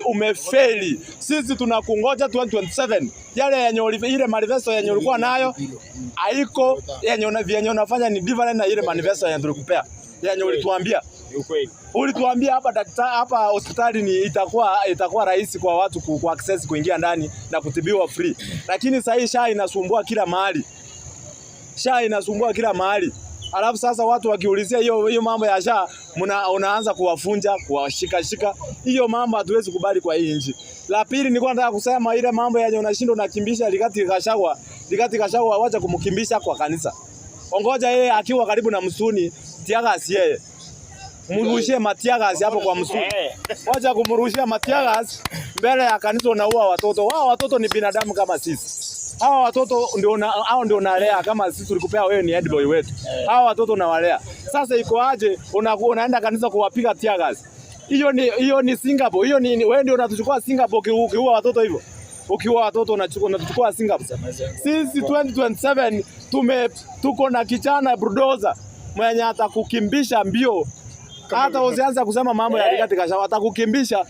Umefeli. Sisi tunakungoja 2027. Yale yenye ile manifesto yenye ulikuwa nayo haiko, yenye vyenye unafanya ni different na ile manifesto yenye tulikupea. Yenye ulituambia. Ni ukweli. Ulituambia hapa daktari, hapa hospitali ni itakuwa rahisi kwa watu ku access kuingia ndani na kutibiwa free. Lakini sasa hii SHA inasumbua kila mahali. SHA inasumbua kila mahali. Alafu sasa watu wakiulizia hiyo hiyo mambo ya SHA, unaanza kuwafunja, kuwashika shika. Hiyo mambo hatuwezi kubali kwa hii nchi. La pili, nilikuwa nataka kusema ile mambo yenye unashinda unakimbisha Rigathi Gachagua. Rigathi Gachagua, wacha kumkimbisha kwa kanisa. Ongoja yeye akiwa karibu na msuni, teargas yeye. Mrushie mateargas hapo kwa msuni. Wacha kumrushia mateargas mbele ya kanisa, unaua watoto. Wao watoto ni binadamu kama sisi. Hawa watoto ndio na hao ndio unalea, kama sisi tulikupea wewe ni head boy wetu. Hawa watoto unawalea. Sasa iko aje unaenda kanisa kuwapiga teargas? Hiyo ni Singapore. Hiyo ni wewe ndio unatuchukua Singapore ukiua watoto hivyo. Ukiua watoto unatuchukua Singapore. Sisi 2027 tuko na kijana bulldozer mwenye atakukimbisha mbio. Hata usianze kusema mambo ya Rigathi Gachagua, atakukimbisha.